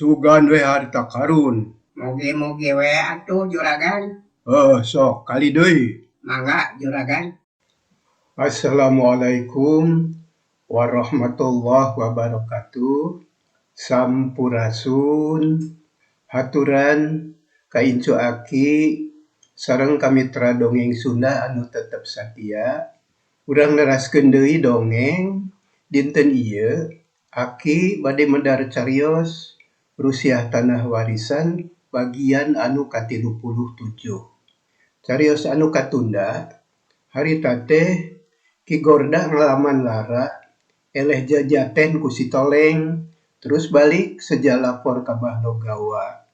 Sugan we harta karun. Mugi-mugi we atuh juragan. Heuh sok kali deui. Mangga juragan. Assalamualaikum warahmatullahi wabarakatuh. Sampurasun. Haturan ka incu aki sareng ka mitra dongeng Sunda anu tetep satia. Urang neraskeun deui dongeng dinten ieu aki bade medar carios Rusiah Tanah Warisan bagian anu ka-37. Carios anu katunda harita teh Ki Gorda ngalaman lara eleh jajaten ku si Toleng terus balik seja lapor ka Bah Logawa.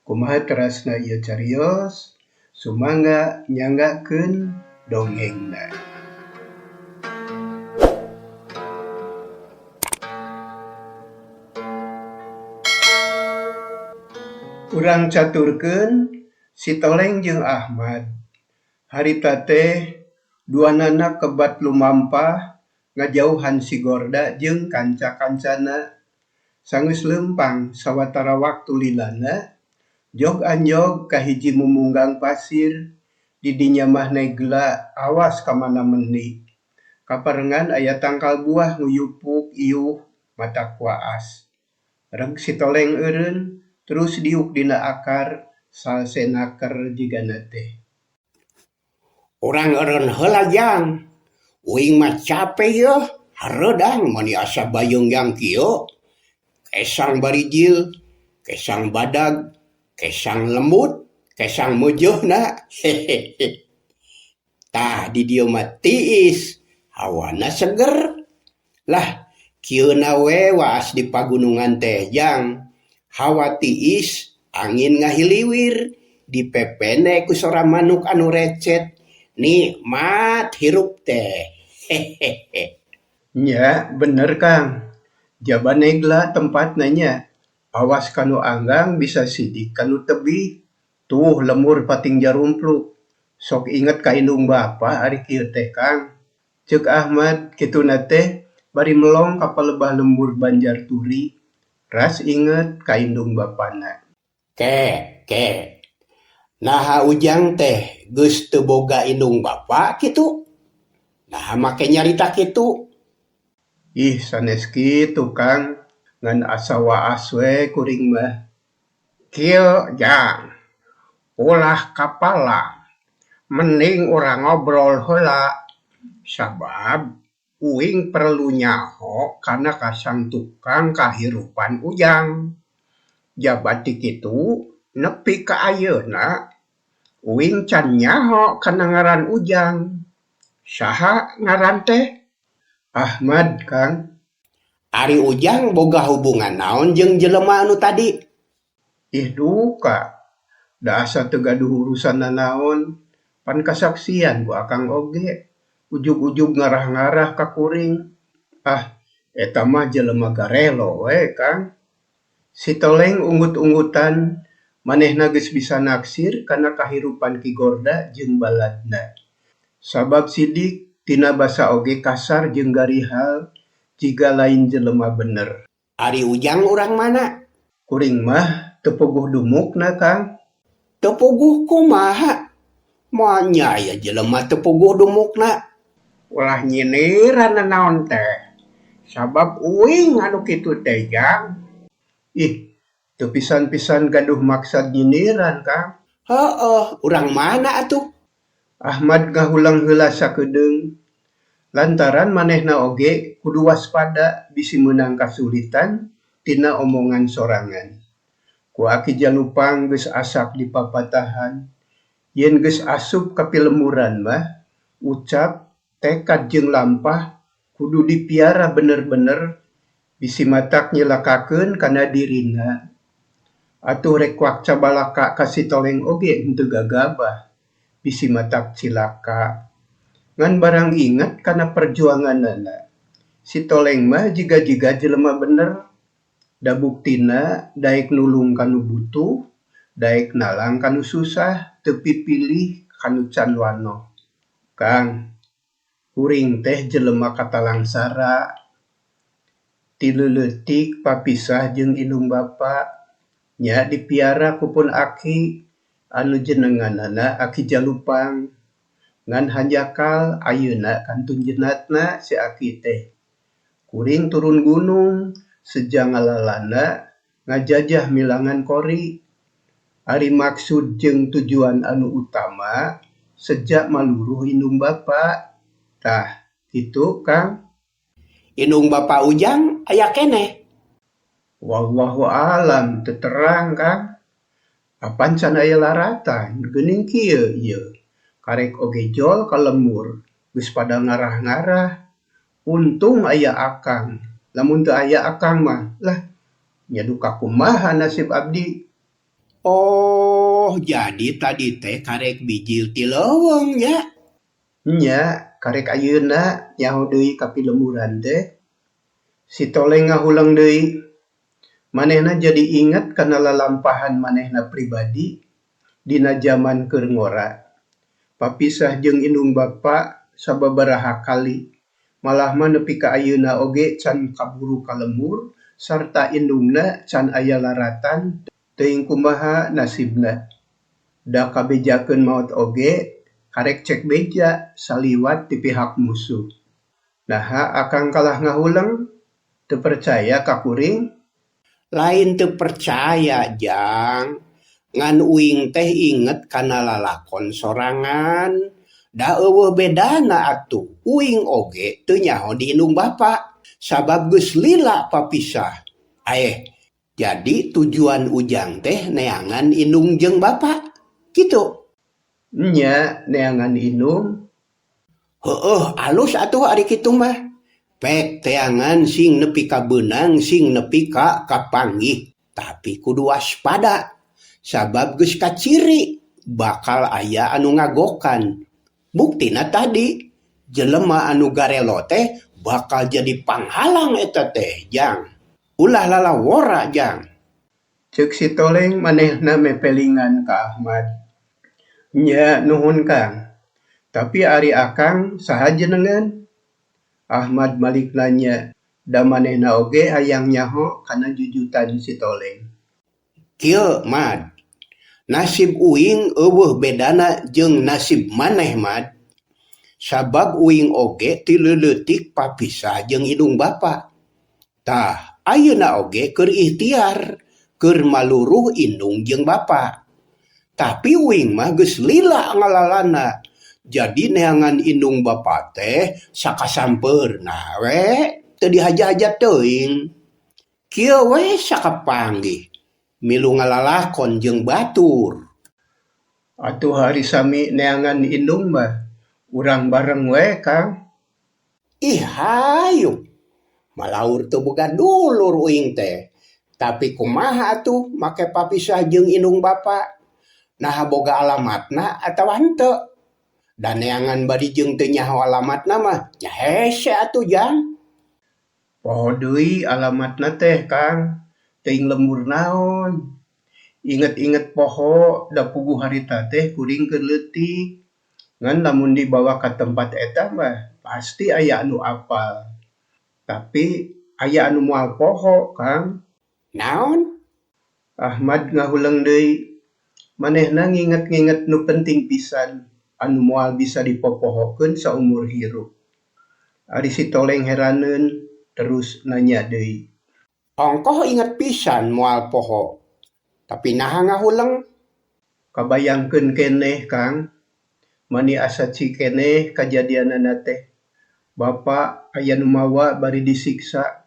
Kumaha terasna ieu carios? Sumangga nyanggakeun dongengna. Urang caturkeun si Toleng jeung Ahmad. Harita teh duanana kebat lumampah ngajauhan si Gorda jeung kanca-kancana. Sanggeus leumpang sawatara waktu lilana, jog anjog ka hiji mumunggang pasir, di dinya mah negla awas ka mana meuni. Kaparengan aya tangkal buah nguyupuk iuh matak waas. Reg si Toleng eureun terus diuk dina akar salse naker jigana teh. Urang eureun heula jang. Uing mah cape yeuh, hareudang mani asa bayeungyang kieu. Kesang barijil, kesang badag, kesang lembut, kesang meujeuhna. Hehehe. Tah di dieu mah tiis, hawana seger. Lah kieuna we waas di pagunungan teh jang. Hawa tiis, angin ngahiliwir, dipepende ku sora manuk anu recet, nikmat hirup teh. Hehehe. Nya bener Kang. Jaba negla tempatna nya. Awas kanu anggang bisa sidik kanu tebih. Tuh lembur pating jarumpluk. Sok inget ka indung bapa ari kieu teh Kang. Ceuk Ahmad kituna teh bari melong ka palebah lembur Banjar Turi. Ras inget ka indung bapana. Ke, ke. Naha ujang teh geus teu boga indung bapa kitu? Naha make nyarita kitu? Ih sanes kitu Kang, ngan asa waas we kuring mah. Kieu jang, ulah kapala, mending urang ngobrol heula. Sabab uing perlu nyaho kana kasang tukang kahirupan ujang. Jaba ti kitu nepi ka ayeuna uing can nyaho kana ngaran ujang. Saha ngaran teh? Ahmad Kang. Ari ujang boga hubungan naon jeung jelema anu tadi? Ih duka, da asa teu gaduh urusan nanaon, pan kasaksian ku akang oge. Ujug-ujug ngarah-ngarah ka kuring. Ah, eta mah jelema garelo we Kang. Si Toleng unggut-unggutan, manehna geus bisa naksir kana kahirupan Ki Gorda jeung baladna. Sabab sidik tina basa oge kasar jeung garihal jiga lain jelema bener. Ari ujang urang mana? Kuring mah teu puguh dumukna Kang. Teu puguh kumaha? Moal nya aya jelema teu puguh dumukna. Ulah nyindiran nanaon teh. Sabab uing anu kitu teh jang. Ih, teu pisan-pisan gaduh maksad nyindiran Kang. Heueuh, urang mana atuh? Ahmad ngahulang heula sakedeung. Lantaran manehna oge kudu waspada bisi meunang kasulitan tina omongan sorangan. Ku aki jalupang geus asak dipapatahan, yen geus asup ka pilemburan mah ucap, tekad jeung lampah kudu dipiara bener-bener bisi matak nyilakakeun kana dirina. Atuh rek wakca balaka ka si Toleng oge henteu gagabah bisi matak cilaka. Ngan barang inget kana perjuanganana. Si Toleng mah jiga-jiga jelema bener. Da buktina daek nulung kanu butuh, daek nalang kanu susah, teu pipilih kanu can wanoh. Kang, kuring teh jelema katalangsara. Ti leuletik papisah jeung indung bapa. Nya dipiara ku pun aki anu jenenganana Aki Jalupang. Ngan hanjakal ayeuna kantun jenatna si aki teh. Kuring turun gunung seja ngalalana ngajajah milangan kori. Ari maksud jeung tujuan anu utama seja maluruh indung bapa. Tah kitu Kang. Indung bapa Ujang aya keneh? Wallahu alam teu terang Kang. Apan can aya laratan geuning kieu ieu. Karek oge jol ka lembur geus pada ngarah-ngarah. Untung aya akang. Lamun teu aya akang mah lah nya duka kumaha nasib abdi. Oh, jadi tadi teh karek bijil ti leuweung nya? Nya, karek ayeuna nyaho deui ka pilemburan teh. Si Toleng ngahuleng deui. Manehna jadi inget kana lalampahan manehna pribadi dina jaman keur ngora. Papisah jeung indung bapa sababaraha kali. Malah mah nepi ka ayeuna oge can kaburu ka lembur sarta indungna can aya laratan teuing kumaha nasibna. Da kabejakeun maot oge karek cek beja saliwat ti pihak musuh. Naha akang kalah ngahuleng? Teu percaya ka kuring? Lain teu percaya, Jang. Ngan uing teh inget kana lalakon sorangan. Da eueuh bedana atuh. Uing oge teu nyaho di indung bapa sabab geus lila papisah. Aeh, jadi tujuan Ujang teh neangan indung jeung bapa. Kitu. Nya neangan indung. Heueuh, alus atuh ari kitu mah. Pek teangan sing nepi ka beunang sing nepi ka kapanggih. Tapi kudu waspada sabab geus kaciri bakal aya anu ngagokan. Buktina tadi jelema anu garelo teh bakal jadi panghalang eta teh, Jang. Ulah lalawora, Jang. Ceuk si Toleng manehna mepelingan ka Ahmad. Nya nuhun Kang. Tapi ari akang saha jenengan? Ahmad malik nanya, da manehna oge hayang nyaho kana jujutan si Toleng. Kieu, Mad. Nasib uing eueuh bedana jeung nasib maneh, Mad. Sabab uing oge ti leuleutik papisah jeung indung bapa. Tah, ayeuna oge keur ikhtiar, keur maluruh indung jeung bapa. Tapi uing mah geus lila ngalalana. Jadi neangan indung bapa teh sakasampeurna we teu dihaja-haja teuing. Kieu we sakapanggih milu ngalalakon jeung batur. Atuh ari sami neangan indung mah urang bareng we Kang. Ih hayu. Malaur teu boga dulur uing teh. Tapi kumaha atuh make papisah jeung indung bapa? Naha boga alamatna atawa henteu? Da neangan bari jeung teu nyaho alamatna mah nya hese atuh, Jang. Poho deui alamatna teh Kang. Teuing lembur naon. Inget-inget poho da puguh harita teh kuring keur leutik. Ngan lamun dibawa ka tempat eta mah pasti aya anu apal. Tapi aya anu moal poho, Kang. Naon? Ahmad ngahuleng deui. Manehna nginget-nginget nu penting pisan anu moal bisa dipopohokeun saumur hirup. Ari si Toleng heraneun terus nanya deui. Ongkoh inget pisan moal poho. Tapi naha ngahuleng? Kabayangkeun keneh, Kang. Mani asa cikeneh kajadianana teh. Bapa aya nu mawa bari disiksa.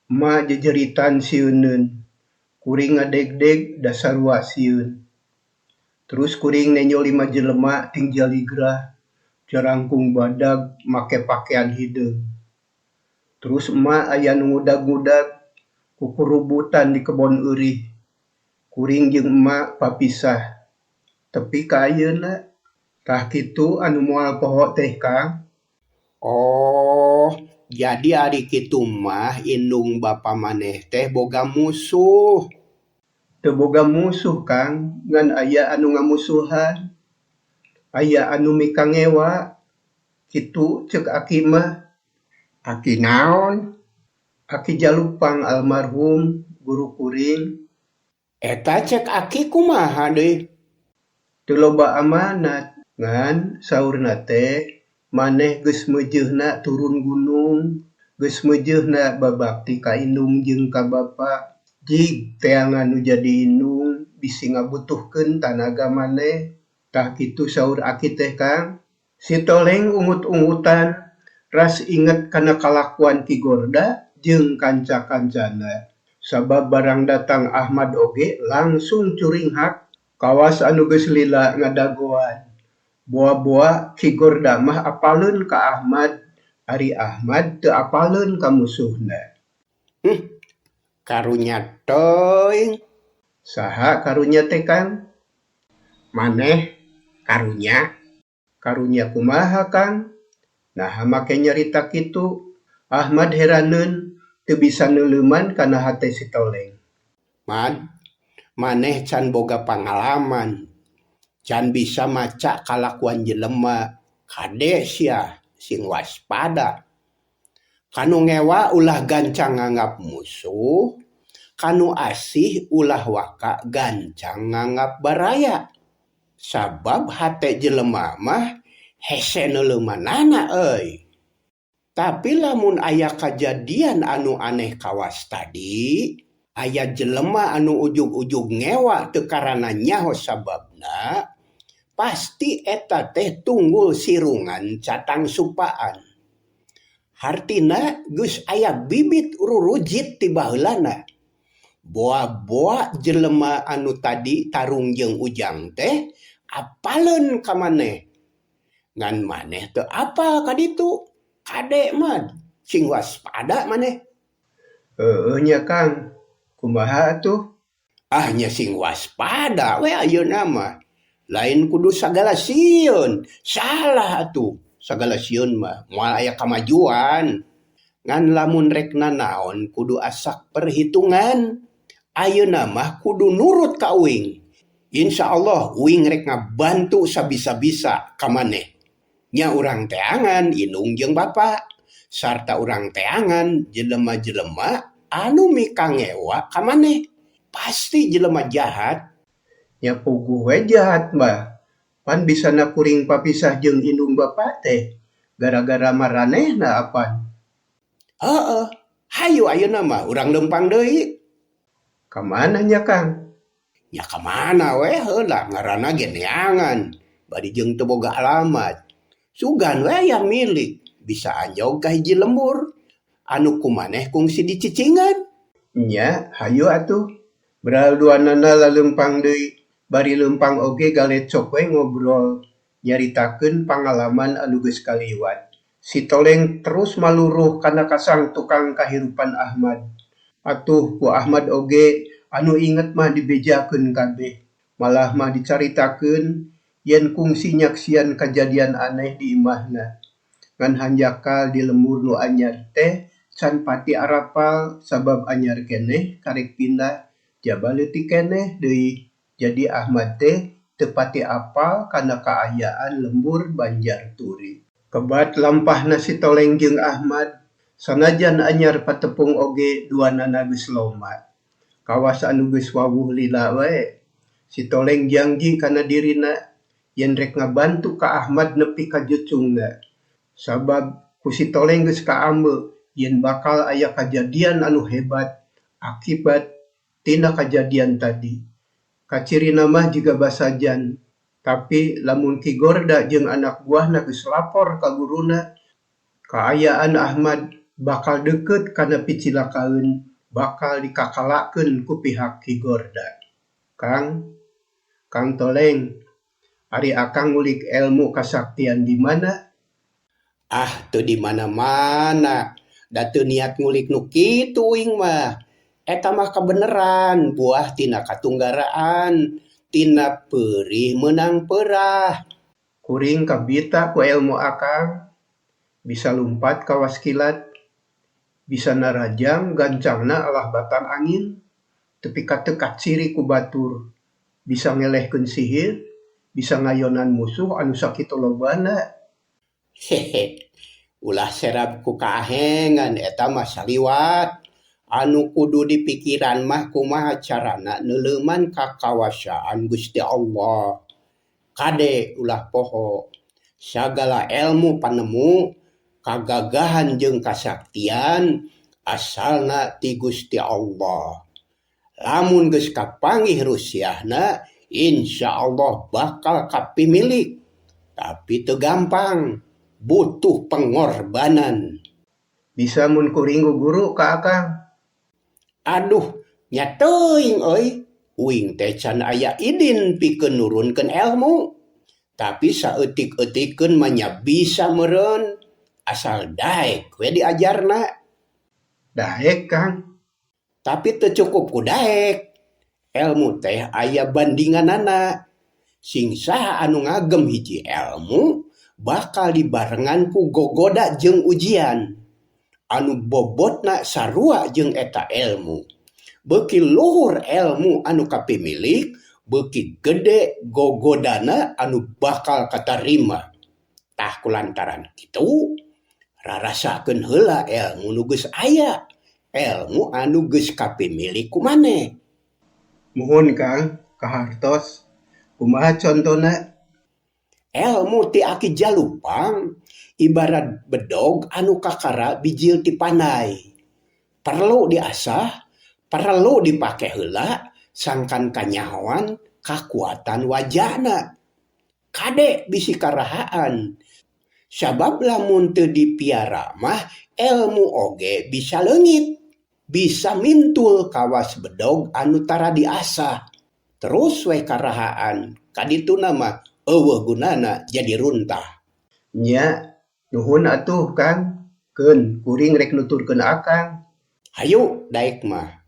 Emak jejeritan sieuneun. Kuring ngadegdeg da sarua sieun. Terus kuring nenjo 5 jelema ting jaligrah, jarangkung badag make pakaian hideung. Terus emak aya nu ngudag-ngudag kukurubutan di kebon eurih. Kuring jeung emak papisah. Tepi ka ayeuna. Tah kitu anu moal poho teh, Kang. Oh, jadi ari kitu mah indung bapa maneh teh boga musuh. Teu boga musuh, Kang, ngan aya anu ngamusuhan. Aya anu mikangewa. Kitu ceuk aki mah. Aki naon? Aki Jalupang almarhum guru kuring. Eta cek aki kumaha deui? Teu loba amanat, ngan saurna teh maneh geus meujeuhna turun gunung, geus meujeuhna babakti ka indung jeung ka bapa. Jig teangan nu jadi indung bisi ngabutuhkeun tanaga maneh. Tah kitu saur aki teh Kang. Si Toleng ungut-ungutan ras inget kana kalakuan Ki Gorda jeung kanca-kancana. Sabab barang datang Ahmad oge langsung curinghak kawas anu geus lila ngadagoan. Boa-boa Ki Gorda mah apaleun ka Ahmad, ari Ahmad teu apaleun ka musuhna. Karunya teuing. Saha karunya teh Kang? Maneh karunya. Karunya kumaha Kang? Naha make nyarita kitu? Ahmad heraneun teu bisa neuleuman kana hate si Toleng. Mad, maneh can boga pangalaman, can bisa maca kalakuan jelema. Kade sia sing waspada. Kanu ngewa ulah gancang nganggap musuh, kanu asih ulah waka gancang nganggap baraya. Sabab hate jelema mah hese neuleumanana euy. Tapi lamun aya kajadian anu aneh kawas tadi, aya jelema anu ujug-ujug ngewa teu karana nyaho sababna, pasti eta teh tunggul sirungan catang supaan. Hartina geus aya bibit rurujit ti baheulana. Boa-boa jelema anu tadi tarung jeung Ujang teh apaleun ka maneh. Ngan maneh teu apal ka ditu. Kade mah sing waspada maneh. Heueuh nya Kang, kumaha atuh? Ah nya sing waspada we ayeuna mah. Lain kudu sagala sieun, salah atuh. Sagala sieun mah moal aya kamajuan. Ngan lamun rek nanaon kudu asak perhitungan. Ayeuna mah kudu nurut ka uing. Insyaallah uing rek ngabantu sabisa-bisa ka maneh. Nya urang teangan indung jeung bapa sarta urang teangan jelema-jelema anu mikangewa ka maneh. Pasti jelema jahat. Nya puguh we jahat mah. Pan bisana kuring papisah jeung indung bapa teh gara-gara maranehna apan. Heeh, hayu ayeuna mah urang leumpang deui. Ka mana nya Kang? Nya ka mana we heula ngaranna ge neangan bari jeung teu boga alamat. Sugan we aya milik bisa anjog ka hiji lembur anu ku maneh kungsi dicicingan. Nya, hayu atuh. Beral duanana laleumpang deui, bari leumpang oge galecok we ngobrol, nyaritakeun pangalaman anu geus kaliwat. Si Toleng terus maluruh kana kasang tukang kahirupan Ahmad. Atuh ku Ahmad oge anu inget mah dibejakeun kabeh, malah mah dicaritakeun yen kungsi nyaksian kajadian aneh di imahna. Ngan hanjakal di lembur nu anyar teh can pati arapal sabab anyar keneh karek pindah jaba leutik keneh deui. Jadi Ahmad teh teu pati apal kana kaayaan lembur Banjar Turi. Kebat lampahna si Toleng jeung Ahmad, sanajan anyar patepung oge duanana geus loma. Kawas anu geus wawuh lila wae. Si Toleng jangji kana dirina yen rek ngabantu ka Ahmad nepi ka jucungna. Sabab ku si Toleng geus kaambe yen bakal aya kajadian anu hebat akibat tina kajadian tadi. Kacirina mah jiga basajan, tapi lamun Ki Gorda jeung anak buahna geus lapor ka guruna, kaayaan Ahmad bakal deukeut kana picilakaeun, bakal dikakalakeun ku pihak Ki Gorda. Kang, Kang Toleng, ari akang ngulik elmu kasaktian di mana? Ah, teu di mana-mana. Da teu niat ngulik nu kitu uing mah. Eta mah kabeneran buah tina katunggaraan, tina peurih meunang peurah. Kuring kabita ku elmu akang, bisa lumpat kawas kilat, bisa narajang gancangna alah batang angin, tepi ka teu kaciri ku batur, bisa ngelehkeun sihir, bisa ngayonan musuh anu sakitu lobana. Hehe. Ulah serab ku kaahengan eta mah saliwat. Anu kudu dipikiran mah kumaha carana neuleuman kakawasaan Gusti Allah. Kade ulah poho, sagala elmu panemu, kagagahan jeung kasaktian asalna ti Gusti Allah. Lamun geus kapanggih rusiahna, insyaallah bakal kapimilik. Tapi teu gampang, butuh pengorbanan. Bisa mun kuring guguru ka Akang? Aduh, nya teuing euy. Uing teh can aya idin pikeun nurunkeun elmu. Tapi saeutik-eutikeun mah nya bisa meureun, asal daek we diajarna. Daek, Kang. Tapi teu cukup ku daek. Elmu teh aya bandinganana. Sing saha anu ngagem hiji elmu bakal dibarengan ku gogoda jeung ujian. Anu bobotna sarua jeung eta elmu. Beuki luhur elmu anu kapimilik, beuki gede gogodana anu bakal katarima. Tah kulantaran kitu, rarasakeun heula elmu nu geus aya. Elmu anu geus kapimilik ku maneh. Muhun Kang, kahartos. Kumaha contona? Elmu ti Aki Jalupang ibarat bedog anu kakara bijil ti panai. Perlu diasah, perlu dipake heula sangkan kanyahoan kakuatan wajana. Kade bisi karahaan. Sabab lamun teu dipiara mah elmu oge bisa leungit, bisa mintul kawas bedog anu tara diasah. Terus we karahaan, kadituna mah eueuh gunana jadi runtah. Nya, nuhun atuh Kang. Keun kuring rek nuturkeun Akang. Hayu daek mah.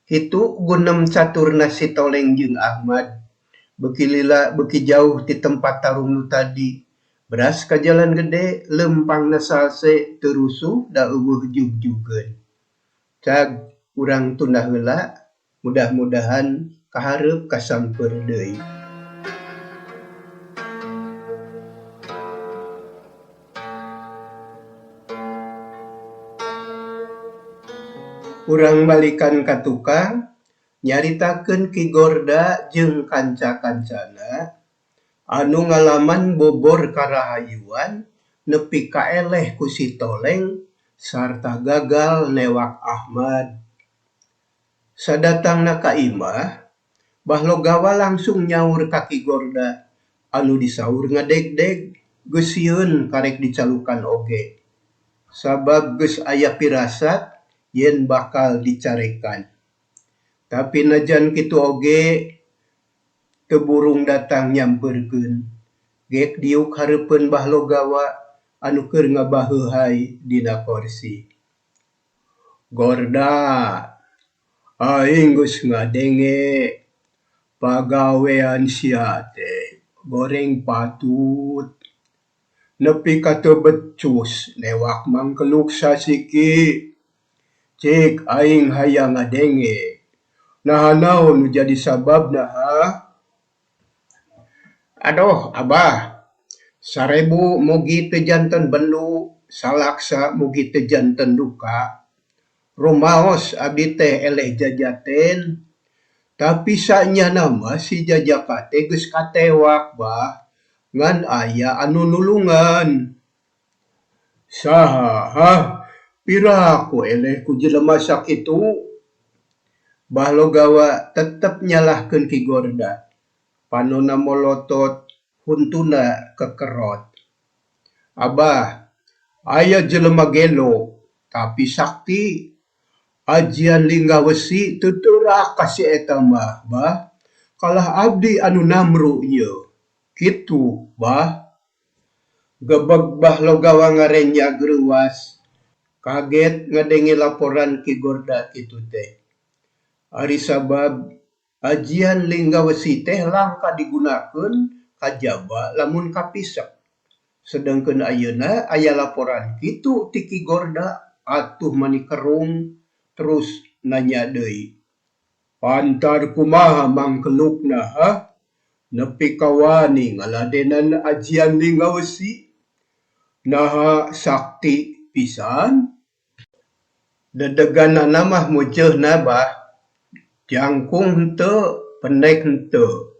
Kitu gunem caturna si Toleng jeung Ahmad. Beuki lila beuki jauh ti tempat tarung nu tadi. Beras ka jalan gede, leumpangna salse teu rusuh da eueuh jugjugeun. Cag urang tunda heula, mudah-mudahan kahareup kasampeur deui. Urang balikan ka tukang, nyaritakeun Ki Gorda jeung kanca-kancana anu ngalaman bobor karahayuan nepi ka eleh ku si Toleng sarta gagal newak Ahmad. Sadatangna ka imah, Bahlogawa langsung nyaur ka Ki Gorda anu disaur ngadegdeg geus sieun karek dicalukan oge. Sabab geus aya pirasat yen bakal dicarekan. Tapi najan kitu oge teu burung datang nyampeurkeun. Gek diuk hareupeun Bahlogawa anu keur ngabaheuhay dina korsi. Gorda, aing geus ngadenge pagawean sia teh goreng patut. Nepi ka teu becus newak mangkeluk sasiki. Cik aing hayang ngadenge. Naha naon nu jadi sababna ha? Adoh Abah, sarebu mugi teu janten bendu, salaksa mugi teu janten duka. Rumaos abdi teh eleh jajaten. Tapi sanyana mah si jajaka teh geus katewak Bah, ngan aya anu nulungan. Saha hah? Piraku eleh ku jelema sakitu? Bahlogawa tetep nyalahkeun Ki Gorda. Panona molotot, huntuna kekerot. Abah, aya jelema gelo, tapi sakti. Ajian lingga wesi teu teurak ka si eta mah, Bah. Kalah abdi anu namru ieu. Kitu, Bah. Gebeg Bahlogawa ngarenjag reuwas. Kaget ngadenge laporan Ki Gorda kitu teh. Ari sabab ajian lingga wesi teh langka digunakeun kajaba lamun kapisek. Sedengkeun ayeuna aya laporan kitu ti Ki Gorda atuh mani kerung terus nanya deui. Pantar kumaha mangkelukna hah? Nepi ka wani ngaladenan ajian lingga wesi? Naha sakti pisan? Dedeganana mah meuceuhna bah. Jangkung henteu, pendek henteu.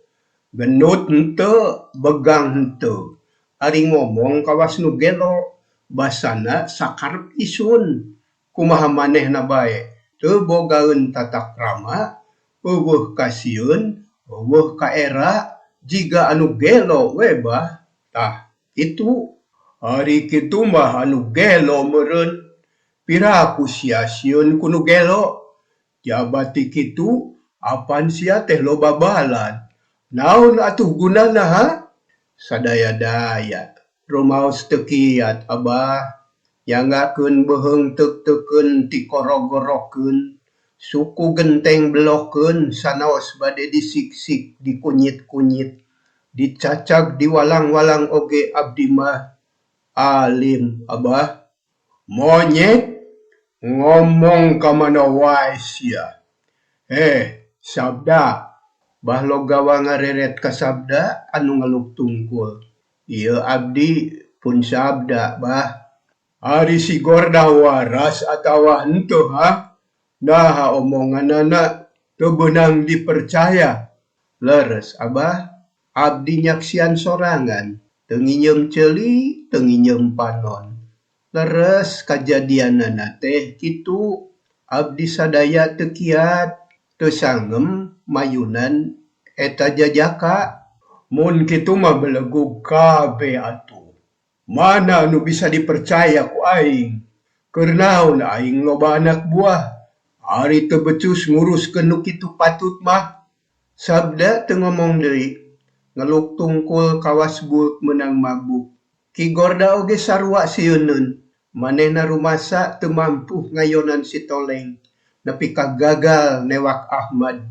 Gendut henteu, begang henteu. Ari ngomong kawas nu gelo, basana sakarep isun. Kumaha manehna bae, teu bogaeun tata krama, euweuh kasieun, euweuh kaera, jiga anu gelo we bah. Tah kitu. Ari kitu mah anu gelo meureun. Piraku sia sieun ku nu gelo? Jaba ti kitu apan sia teh loba balad. Naon atuh gunana ha? Sadaya-daya rumaos teu kiat Abah. Nyanggakeun beuheung teukteukkeun tikorogorokeun, suku genteng belokeun sanaos bade disiksik dikunyit-kunyit, dicacag diwalang-walang oge abdi mah alim Abah. Monyet ngomong ka mana wae sia. Heh Sabda. Bahlogawa ngareret ka Sabda anu ngeluk tungkul. Ieu abdi pun Sabda Bah. Ari si Gorda waras atawa henteu hah? Naha omonganana teu beunang dipercaya. Leres Abah, abdi nyaksian sorangan, teu nginjeum ceuli teu nginjeum panon. Leres kajadianana teh kitu, abdi sadaya teu kiat, teu sangem mayunan eta jajaka. Mun kitu mah belegug kabeh atuh. Mana nu bisa dipercaya ku aing? Keur naon aing loba anak buah, ari teu becus nguruskeun nu kitu patut mah. Sabda teu ngomong deui, ngeluk tungkul kawas bueuk meunang mabuk. Ki Gorda oge sarua sieuneun, manehna rumasa teu mampuh ngayonan si Toleng nepi ka gagal newak Ahmad.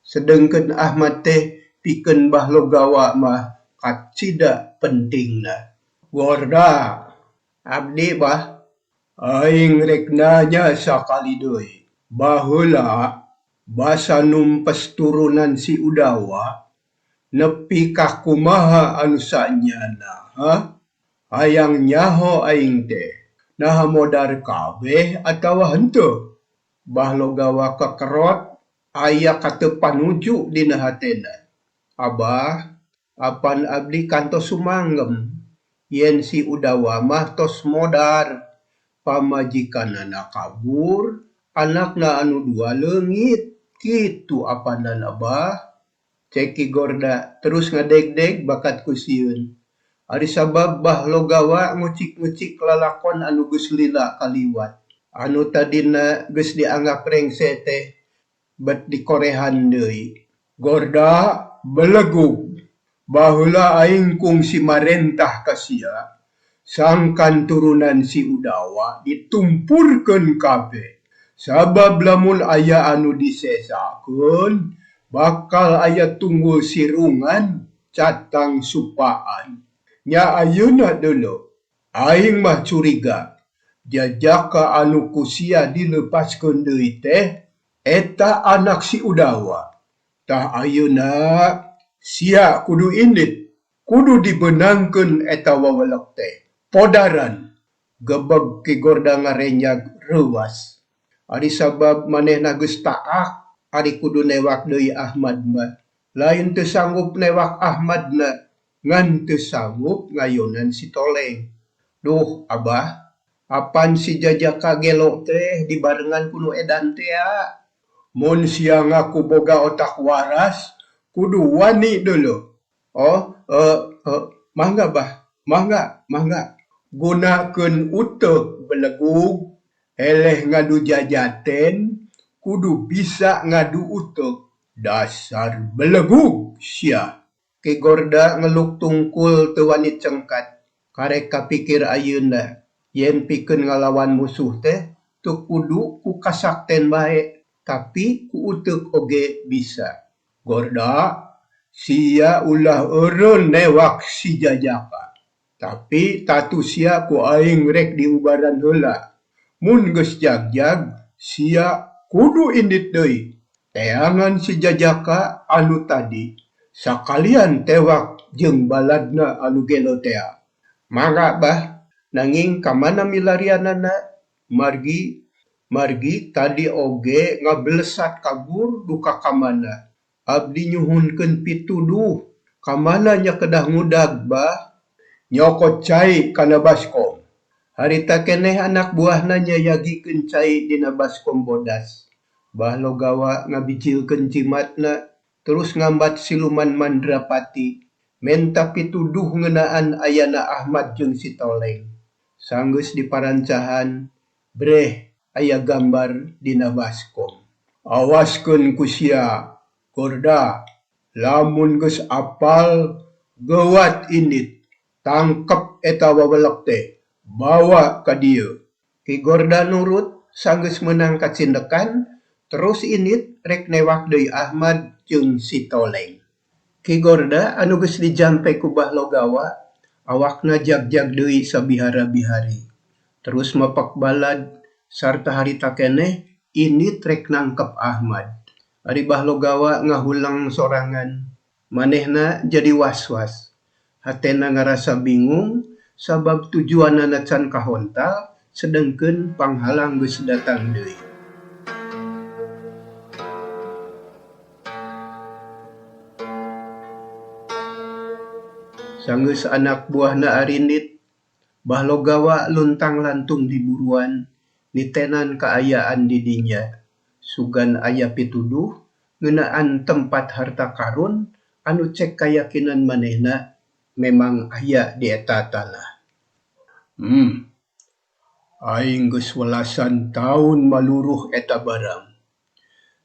Sedeungkeun Ahmad teh pikeun Bahlogawa mah kacida pentingna. Gorda, abdi bah. Aing rek nanya sakali deui. Baheula basa numpes turunan si Udawa nepi ka kumaha anu saenyana hah? Hayang nyaho aing teh, naha modar kabeh atawa henteu? Bahlogawa kekerot aya kateu panuju dina hatena. Abah, apan abdi kantos sumanggem yen si Udawa mah tos modar, pamajikanana kabur, anakna anu dua leungit, kitu apanan Abah. Cek Ki Gorda terus ngadegdeg bakat ku sieun. Ari sabab Bahlogawa ngucik-ngucik lalakon anu geus lila kaliwat. Anu tadina geus dianggap rengse teh bet dikorehan deui. Gorda, belegug. Baheula aing kungsi marentah ka sia, sangkan turunan si Udawa ditumpurkeun kabeh. Sabab lamun aya anu disesakeun, bakal aya tunggul sirungan catang supaan. Nya ayeuna deuleu, aing mah curiga jajaka anu ku sia dileupaskeun deui teh eta anak si Udawa. Tah ayeuna sia kudu indit, kudu dibeunangkeun eta wawelek teh. Podaran! Gebeg Ki Gorda ngarenjag reuwas. Ari sabab manehna geus taak ari kudu newak deui Ahmad mah. Lain teu sanggup newak Ahmad na, ngan teu sanggup ngayonan si Toleng. Duh Abah, apan si jajaka gelo teh dibarengan ku nu edan tea. Mun sia ngaku boga otak waras, kudu wani deuleu. Oh, mangga Bah, mangga, mangga. Gunakeun uteuk belegug, eleh ngadu jajaten kudu bisa ngadu uteuk. Dasar belegug sia. Ki Gorda ngeluk tungkul teu wani cengkat. Karek kapikir ayeuna yen pikeun ngalawan musuh teh teu kudu ku kasakten bae, tapi ku uteuk oge bisa. Gorda, sia ulah eureun newak si jajaka. Tapi tatu sia ku aing rek diubaran heula. Mun geus jagjag, sia kudu indit deui. Teangan si jajaka anu tadi, sakalian tewak jeung baladna anu gelo tea. Mangga Bah, nanging ka mana milarianana? Margi Margi tadi oge ngabelesat kabur duka ka mana. Abdi nyuhunkeun pituduh. Ka mana nya kedah ngudag, Bah? Nyokot cai kana baskom. Harita keneh anak buahna nyayagikeun cai dina baskom bodas. Bah Logawa ngabijilkeun jimatna terus ngambat siluman Mandrapati menta pituduh ngeunaan ayana Ahmad jeung si Toleng. Sanggeus diparancahan, breh aya gambar dina baskom. Awaskeun ku sia, Gorda. Lamun geus apal, geuwat indit. Tangkep eta wawelek teh, bawa ka dieu. Ki Gorda nurut, sanggeus meunang kacindekan, terus indit rek newak deui Ahmad jeung si Toleng. Ki Gorda anu geus dijampe ku Bah Logawa, awakna jagjag deui sabihara-bihari. Terus mapak balad, sarta harita keneh indit rek nangkep Ahmad. Ari Bah Logawa ngahuleng sorangan. Manehna jadi was-was. Hatena ngarasa bingung sabab tujuanana can kahontal sedengkeun panghalang geus datang deui. Sanggeus anak buahna arindit, Bah Logawa luntang-lantung di buruan nitenan kaayaan di dinya. Sugan aya pituduh ngeunaan tempat harta karun anu cek kayakinan manehna memang aya di eta tanah. Hmm. Aing geus welasan taun maluruh eta barang.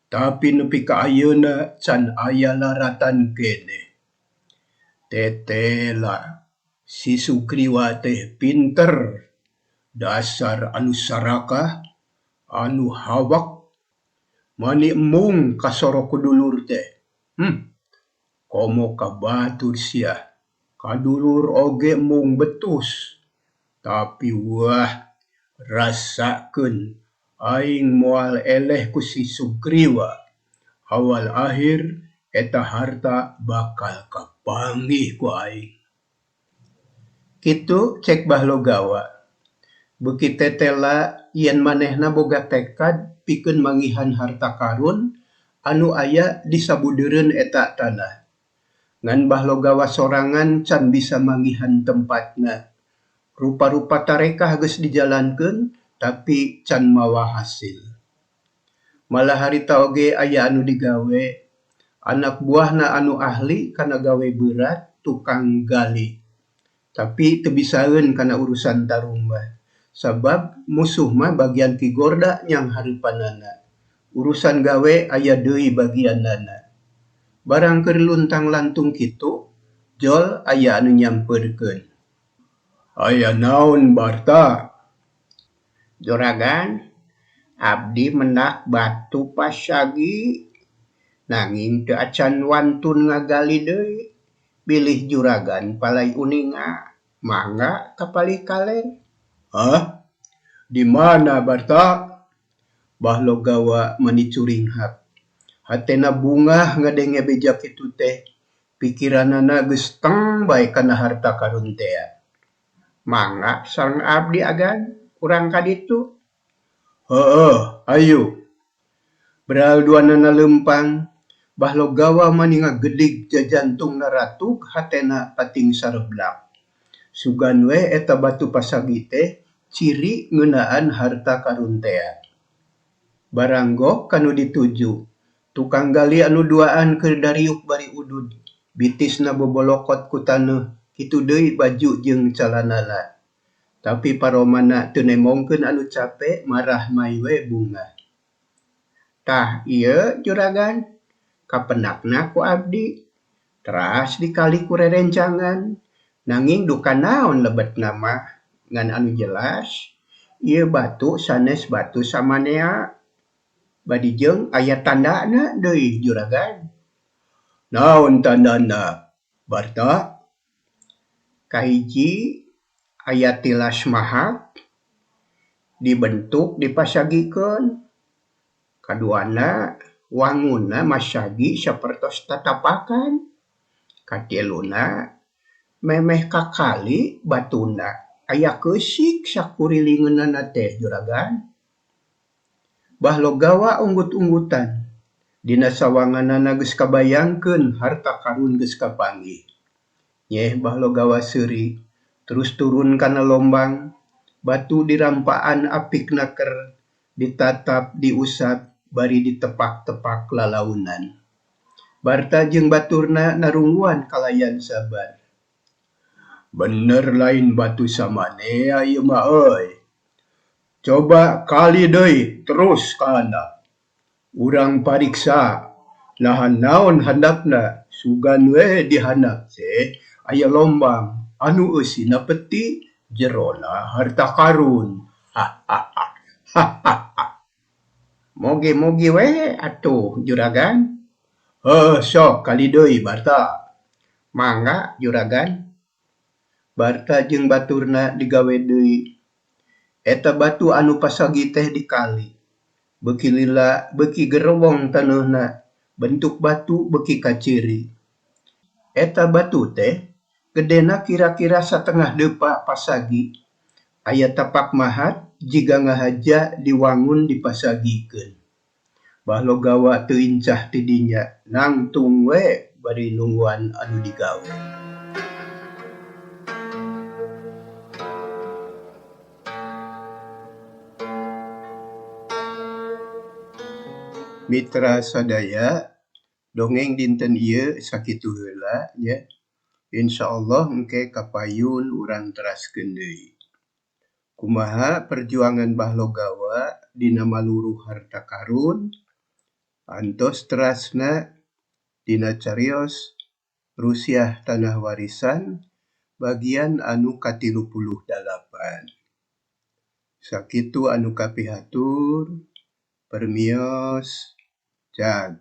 Tapi nepi ka ayeuna can aya laratan keneh. Tetela si Sugriwa teh pinter. Dasar anu sarakah, anu hawak, mani embung kasoro ku dulur teh. Komo ka batur sia. Kadulur oge embung betus. Tapi wah, rasakeun aing moal eleh ku si Sugriwa. Awal akhir eta harta bakal kapanggih ku aing. Kitu cek Bah Logawa. Beuki tetela yen manehna boga tekad pikeun manggihan harta karun anu aya di sabudeureun eta tanah. Ngan Bah Logawa sorangan can bisa manggihan tempatna. Rupa-rupa tarekah geus dijalankeun tapi can mawa hasil. Malah harita oge aya anu digawe, anak buahna anu ahli kana gawe beurat tukang gali. Tapi teu bisaeun kana urusan tarumbah. Sabab musuh mah bagian Ki Gorda nyanghareupanana. Urusan gawe aya deui bagianana. Barang keur luntang-lantung kitu, jol aya anu nyamperkeun. Aya naon Barta? Juragan, abdi mendak batu pasagi nanging teu acan wantun ngagali deui. Bilih juragan palai uninga, mangga ka palih kaler. Hah? Di mana Barta? Bah Logawa mani curinghak. Hatena bungah ngadenge beja kitu teh. Pikiranana geus teng bae kana harta karun tea. Mangga sareng abdi agan urang ka ditu. Heueuh, ayu. Beral duanana leumpang, Bah Logawa mani ngagedig jajantungna ratug hatena pating sareblak. Sugan we eta batu pasagi teh ciri ngeunaan harta karun tea. Baranggok kanu dituju. Tukang gali anu duaan keur dariuk bari udud. Bitisna bobolokot ku taneuh, kitu deui baju jeung calanana. Tapi paromana teu nemongkeun anu cape marah mai we bungah. Tah ieu juragan, kapendakna ku abdi. Teras dikali ku rerencangan, nanging duka naon lebetna mah ngan anu jelas ieu batu sanes batu samanea. Badi jeung aya tandana deui juragan. Naon tandana, Barta? Kahiji aya tilas mahak dibentuk dipasagikeun. Kaduana wangunna masagi sapertos tatapakan. Katiluna memeh kakali batuna aya keusik sakurilingeunana teh juragan. Bahlogawa unggut-unggutan. Dina sawanganana geus kabayangkeun harta karun geus kapanggih. Nyeh Bahlogawa seuri, terus turun kana lombang, batu dirampaan apikna ker, ditatap diusap bari ditepak-tepak lalaunan. Barta jeung baturna narungguan kalayan sabar. Bener lain batu samanea ieu mah euy. Coba kali deui terus ka handap. Urang pariksa naha naon handapna sugan we di handap teh aya lombang anu eusina peti jerona harta karun. Hahaha. Mogi-mogi we atuh juragan. Heuh sok kali deui Barta. Mangga juragan. Barta jeung baturna digawe deui. Eta batu anu pasagi teh dikali. Beuki lila beuki gerewong taneuhna, bentuk batu beuki kaciri. Eta batu teh gedena kira-kira satengah depa pasagi. Aya tapak mahat jiga ngahaja diwangun dipasagikeun. Bahlogawa teu incah ti dinya, nangtung we bari nungguan anu digawe. Mitra sadaya, dongeng dinten ieu sakitu heula nya. Insyaallah engke kapayun urang teraskeun deui. Kumaha perjuangan Bahlogawa dina maluruh harta karun, antos terasna dina carios Rusiah Tanah Warisan bagian anu ka-38. Sakitu anu kapihatur, permios, cag.